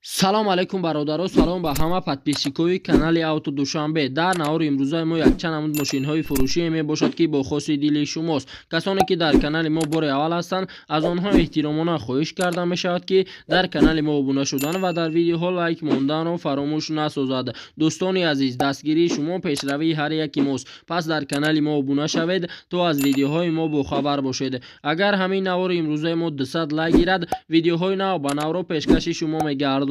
Салом алейкум, бародаро, салом ба ҳама подписчикои канали Авто Душанбе. Дар навори имрӯзаи мо якчанд намуд мошинҳои фурӯшие мебошад, ки бо хоси дили шумост. Касоне ки дар канали мо бори аввал ҳастанд, аз онҳо эҳтиромона хоҳиш карда мешавад, ки дар канали мо обуна шудан ва дар видеоҳо лайк монданро фаромӯш насозад. Дӯстони азиз, дастгирии шумо пешравии ҳар яки мост, пас дар канали мо обуна шавед, то аз видеоҳои мо бохабар бошед. Агар ҳамин навори имрӯзаи мо 200 лайк гирад, видеоҳои нав ба навро пешкаши шумо мегардонем.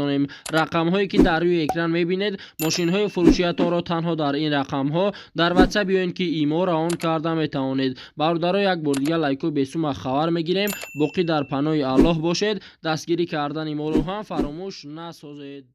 Рақамҳое ки дар рӯи экран мебинед, мошинҳои фурӯшиятонро танҳо дар ин рақамҳо дар WhatsApp ё ин ки имо равон карда метавонед. Бародаро, як бор дигар лайкҳои бесума хабар мегирем. Боқӣ дар паноҳи Аллоҳ бошед, дастгирӣ кардани моро ҳам фаромӯш насозед.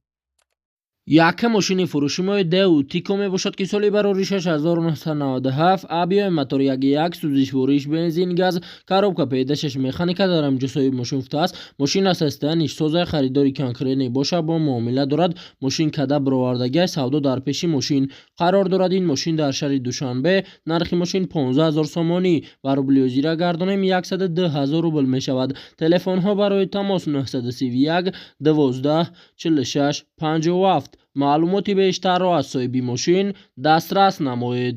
Якум мошини фурӯши мо Дэу Тико мебошад, ки соли барори 1997, объёми мотор 1,1, сӯзишвориш бензин, газ, коробка ПД6, механика. Дар ҳаминҷо соҳиби мошин гуфтааст, мошин аз состояниш соза, харидори конкретный боша, бо муомила дорад. Мошин када бировардагиаш, савдо дар пеши мошин. Қарор дорад ин мошин дар шаҳри Душанбе. Нархи мошин 15 0 сомонӣ, ба рубли ҳозира гардонем, 102 0 рубл мешавад. Телефонҳо барои тамос 931 12 46 57. Маълумоти бештарро аз соҳиби мошин дастрас намоед.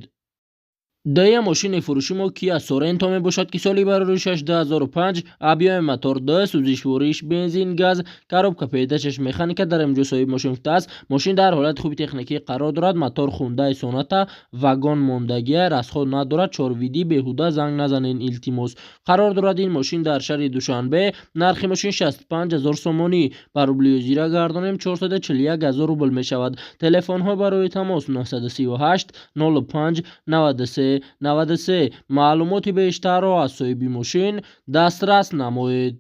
Дуюм мошини фурӯши мо Киа Соренто мебошад, ки соли бароришаш 2005, объёми мотор 2, сӯзишвориш бензин, газ, коробка ПД6, механика. Дар инҷо соҳиби мошин гуфтааст, мошин дар ҳолати хуби техникӣ қарор дорад, мотор Хундай Соната, вагон мондагия, расход надорад, 4WD, беҳуда занг назанед, илтимос. Қарор дорад ин мошин дар шаҳри Душанбе. Нархи мошин 65 0 сомонӣ, ба рубли ҳозира гардонем, 441 0 рубл мешавад. Телефонҳо барои тамос 938 05 93 93. Маълумоти бештарро аз соҳиби мошин дастрас намоед.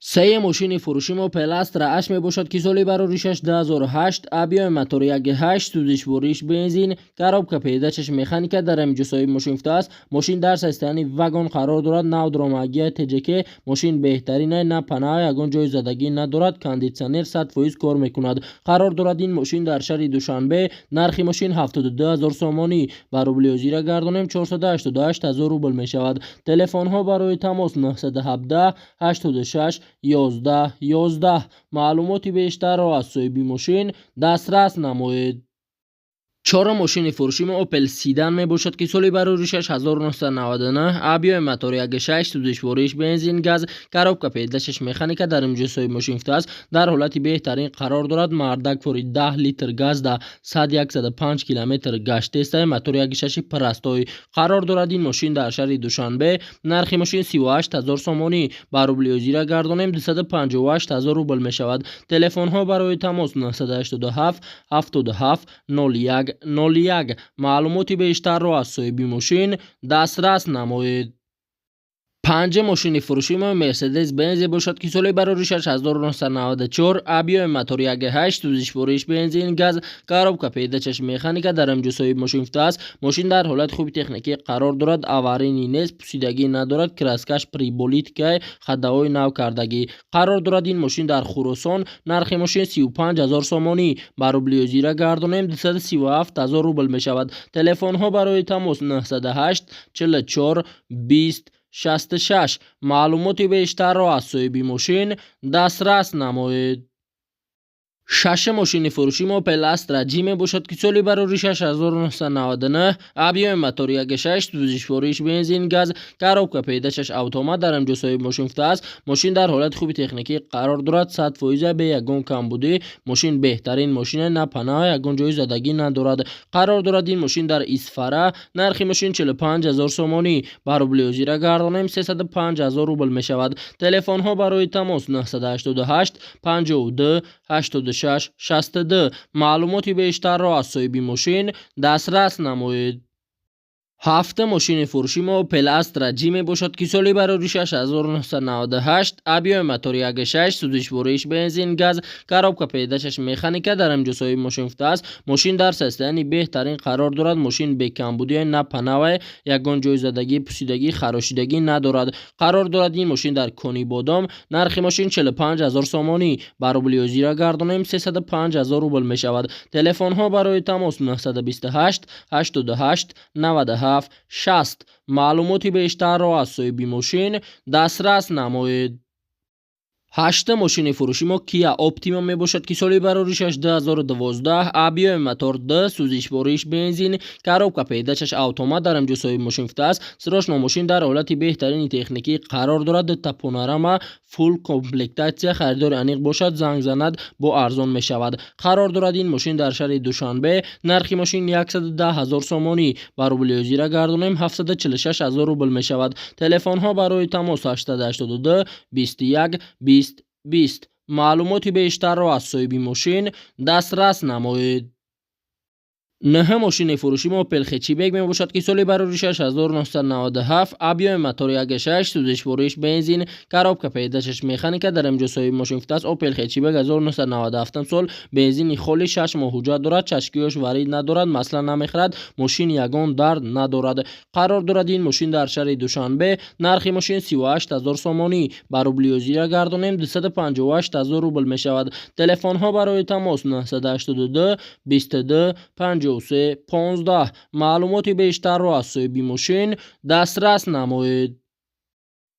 Сеюм мошини фурӯши мо Опел Астра H мебошад, ки соли бароришаш 2008, объёми мотор 1,8, сӯзишвориш бензин, коробка ПД6, механика. Дар ҳаминҷо соҳиби мошин гуфтааст, мошин дар состоянии вагон қарор дорад, нав дромагия ТҶК, мошин беҳтаринай, на пана, ягон ҷои задагӣ надорад, кондитсионер 100% кор мекунад. Қарор дорад ин мошин дар шаҳри Душанбе. Нархи мошин 72 0 сомонӣ, ба рубли ҳозира гардонем, 488 0 рубл мешавад. Телефонҳо барои тамос 917 86 11 11. Маълумоти бештарро аз соҳиби мошин дастрас намоед. Чорум мошини фурӯши мо Опел Седан мебошад, ки соли бароришаш 1999, объёми мотор 1,6, сӯзишвориш бензин, газ, коробка ПД6, механика. Дар инҷо соҳиби мошин гуфтааст, дар ҳолати беҳтарин қарор дорад, мардак фори 10 литр газ да 100-105 километр гаштестай, мотор 1,6 простой. Қарор дорад ин мошин дар шаҳри Душанбе. Нархи мошин 38 0 сомонӣ, ба рубли ҳозира гардонем, 258 0 рубл мешавад. Телефонҳо барои тамос 987 77 01 01. Маълумоти бештарро аз соҳиби мошин дастрас намоед. Панҷум мошини фурӯши мо Мерседес Бензе бошад, ки соли бароришаш 1994, объёми мотор 1,8, сӯзишвориш бензин, газ, коробка ПД6, механика. Дар инҷо соҳиби мошин гуфтааст, мошин дар ҳолати хуби техникӣ қарор дорад, аварийный нест, пусидагӣ надорад, краскаш приболиткай, ходовой нав кардагӣ. Қарор дорад ин мошин дар Хуросон. Нархи мошин 35 0 сомонӣ, ба рубли ҳозира гардонем, 237 0 рубл мешавад. Телефонҳо барои тамос 908 44 20 66. Маълумоти бештарро аз соҳиби мошин дастрас намоед. Шашум мошини фурӯши мо Опел Астра Ҷи мебошад, ки соли бароришаш 1999, объёми мотор 1,6, сӯзишвориш бензин, газ, коробка ПД6, автомат. Дар инҷо соҳиби мошин гуфтааст, мошин дар ҳолати хуби техникӣ қарор дорад, 100%, бе ягон камбудӣ, мошин беҳтарин мошина, на пана, ягон ҷои задагӣ надорад. Қарор дорад ин мошин дар Исфара. Нархи мошин 45 0 сомонӣ, ба рубли ҳозира гардонем, 305 0 рубл мешавад. Телефонҳо барои тамос 988 52 86 62. Маълумоти бештарро аз соҳиби мошин дастрас намоед. Ҳафтум мошини фурӯши мо Опел Астра Ҷи мебошад, ки соли бароришаш 1998, объёми мотор 1,6, сӯзишвориш бензин, газ, коробка ПД6, механика. Дар инҷо соҳиби мошин гуфтааст, мошин дар состоянии беҳтарин қарор дорад, мошин бекамбудӣ, на панавай, ягон ҷои задагӣ, пусидагӣ, харошидагӣ надорад. Қарор дорад ин мошин дар Конибодом. Нархи мошин 45 0 сомонӣ, ба рубли ҳозира гардонем, 305 0 рубл мешавад. Телефонҳо барои тамос 928 88 97 60. Маълумоти бештарро аз соҳиби мошин дастрас намоед. Ҳашта мошини фурӯши мо Kia Optima мебошад, ки соли бароришаш 2012, объёми мотор 2, сӯзишвориш бензин, коробка передачаш автомат, дар инҷо соҳиби мошин гуфтааст. Срочно мошин дар ҳолати беҳтарини техникӣ қарор дорад, дута панорама, фулл комплектация. Харидори аниқ бошад, занг занад, бо арзон мешавад. Қарор дорад ин мошин дар шаҳри Душанбе. Нархи мошин 110 ҳазор сомонӣ, ба рубли ҳозира гардонем, 746 ҳазор рубл мешавад. Телефонҳо барои тамос 882 21 20 20. Маълумоти бештарро аз соҳиби мошин дастрас намоед. Нӯҳ мошини фурӯши мо Opel Hatchback мебошад, ки соли бароришаш 1997, объёми мотори 1.6, сӯзишвориш бензин, коробка передачаш механика, дар инҷо соҳиби мошин гуфтааст. Opel Hatchback 1997 сол, бензини холи, 6 моҳ ҳуҷҷат дорад, чашкиёш варид надорад, масла намехӯрад, мошин ягон дард надорад. Қарор дорад ин мошин дар шаҳри Душанбе. Нархи мошин 38 ҳазор сомонӣ, ба рубли ҳозира гардонем, 258 ҳазор рубл мешавад. Телефонҳо барои тамос 982 22 53 15. Маълумоти бештарро аз соҳиби мошин дастрас намоед.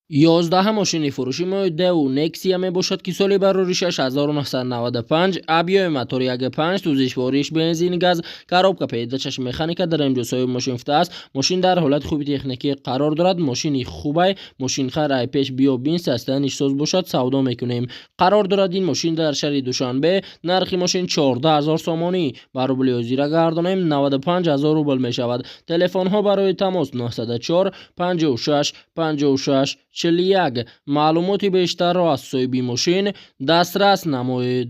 11 мошини фурӯши мо Daewoo Nexia мебошад, ки соли бароришаш 1995, объёми мотори 1.5, сӯзишвориш бензин, газ, коробка передачаш механика, дар инҷо соҳиби мошин гуфтааст. Мошин дар ҳолати хуби техникӣ қарор дорад, мошини хубай. Мошинхар ай пеш биё бин, состояниш соз бошад, савдо мекунем. Қарор дорад ин мошин дар шаҳри Душанбе. Нархи мошин 14 ҳазор сомонӣ, ба рубли ҳозира гардонем, 95 ҳазор рубл мешавад. Телефонҳо барои тамос 904 56 56 41. Маълумоти бештарро аз соҳиби мошин дастрас намоед.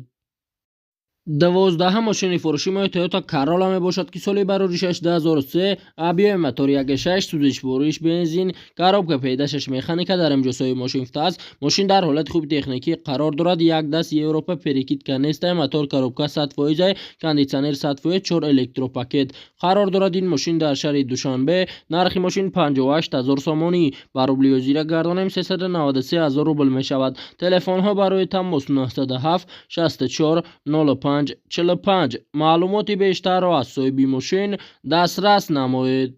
12 мошини фурӯши мо Toyota Corolla мебошад, ки соли бароришаш 2003, объёми мотори 1.6, сӯзишвориш бензин, коробка передачаш механика, дар инҷо соҳиби мошин гуфтааст. Мошин дар ҳолати хуби техникӣ қарор дорад, як даст Европа, перекидка нестай, мотор, коробка 100%, кондитсионер 100%, чор электропакет. Қарор дорад ин мошин дар шаҳри Душанбе. Нархи мошин 58 ҳазор сомонӣ, ба рубли ҳозира гардонем, 393 ҳазор рубл мешавад. Телефонҳо барои тамос 907 64 05 45. Маълумоти бештарро аз соҳиби мошин дастрас намоед.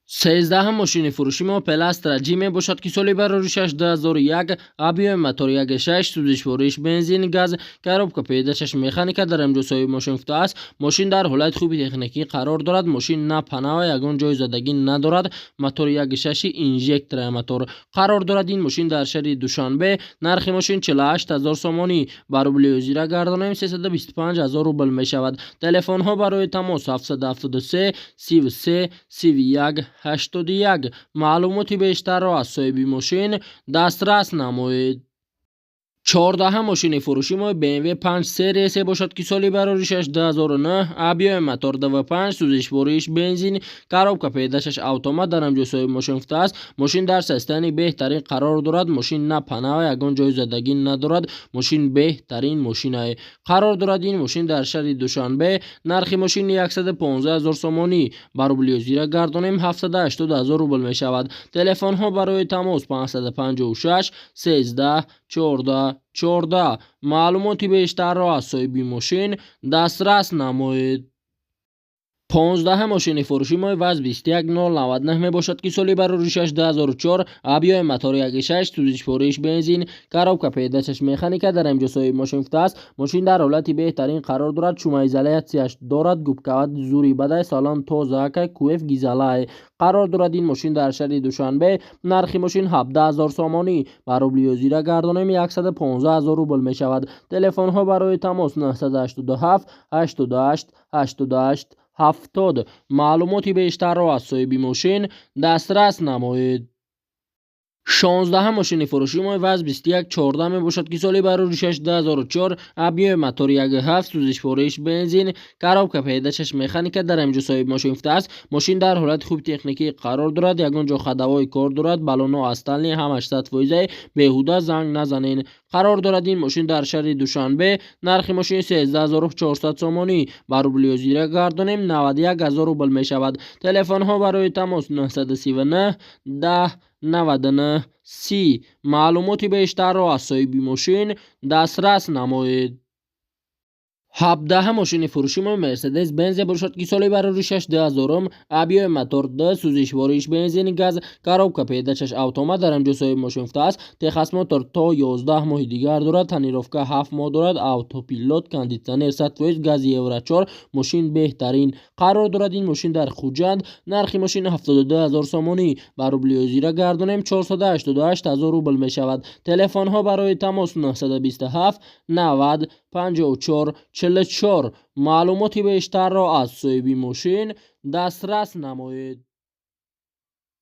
13 мошини фурӯши мо Opel Astra G мебошад, ки соли бароришаш 2001, объёми мотори 1.6, сӯзишвориш бензин, газ, коробка передачаш механика, дар инҷо соҳиби мошин гуфтааст. Мошин дар ҳолати хуби техникӣ қарор дорад, мошин на панава, ягон ҷои задагӣ надорад, мотори 1.6 инжектора мотор. Қарор дорад ин мошин дар шаҳри Душанбе. Нархи мошин 48 ҳазор сомонӣ, ба рубли ҳозира гардонем, 325 ҳазор рубл мешавад. Телефонҳо барои тамос 773 33 31 81. Маълумоти бештарро аз соҳиби мошин дастрас намоед. 14 мошини фурӯши мо BMW 5 Series бошад, ки соли бароришаш 2009, объёми мотор 2.5, сӯзишвориш бензин, коробка передачаш автомат, дар инҷо соҳиби мошин гуфтааст. Мошин дар состоянии беҳтарин қарор дорад, мошин на панава, ягон ҷои задагӣ надорад, мошин беҳтарин мошинае. Қарор дорад ин мошин дар шаҳри Душанбе. Нархи мошин 115 ҳазор сомонӣ, ба рубли ҳозира гардонем, 780 ҳазор рубл мешавад. Телефонҳо барои тамос 556 13 14 14. Маълумоти бештарро аз соҳиби мошин дастрас намоед. 15 мошини фурӯши мо ВАЗ 21099 мебошад, ки соли бароришаш 2004, объёми мотори 1.6, сӯзишвориш бензин, коробка передачаш механика, дар инҷо соҳиби мошин гуфтааст. Мошин дар ҳолати беҳтарин қарор дорад, шумоизоляцияш дорад, губкават зури бадай, салон тозаакай, куф гизалай. Қарор дорад ин мошин дар шаҳри Душанбе. Нархи мошин 17 ҳазор сомонӣ, ба рубли ҳозира гардонем, 115 ҳазор рубл мешавад. Телефонҳо барои тамос 987 88 88 70. Маълумоти бештарро аз соҳиби мошин дастрас намоед. 16 мошини фурӯши мо ВАЗ 2114 мебошад, ки соли бароришаш 2004, объёми мотори 1.7, сӯзишвориш бензин, коробка передачаш механика, дар инҷо соҳиби мошин гуфтааст. Мошин дар ҳолати хуби техникӣ қарор дорад, ягон ҷо ходовой кор дорад, баллоно астални, ҳамаш 100%, беҳуда занг назанен. Қарор дорад ин мошин дар шаҳри Душанбе. Нархи мошин 13400 сомонӣ, ба рубли ҳозира гардонем, 91 ҳазор рубл мешавад. Телефонҳо барои тамос 939 10 99 30. Маълумоти бештарро аз соҳиби мошин дастрас намоед. 17 мошини фурӯши мо Мерседес Бензе бошад, ки соли бароришаш 2000-ум, объёми мотор д, сӯзишвориш бензини газ, коробка передачаш автомат. Дар ҳамҷо соҳиби мошин гуфтааст, техосмотр то 11 моҳи дигар дорад, тонировка 7 моҳ дорад, автопилот, кондитсионер 100%, гази Евро 4, мошин беҳтарин. Қарор дорад ин мошин дар Хуҷанд. Нархи мошин 72 ҳазор сомонӣ, ба рубли ҳозира гардонем, 488 ҳазор рубл мешавад. Телефонҳо барои тамос: 927 90 54 44. Маълумоти бештарро аз соҳиби мошин дастрас намоед.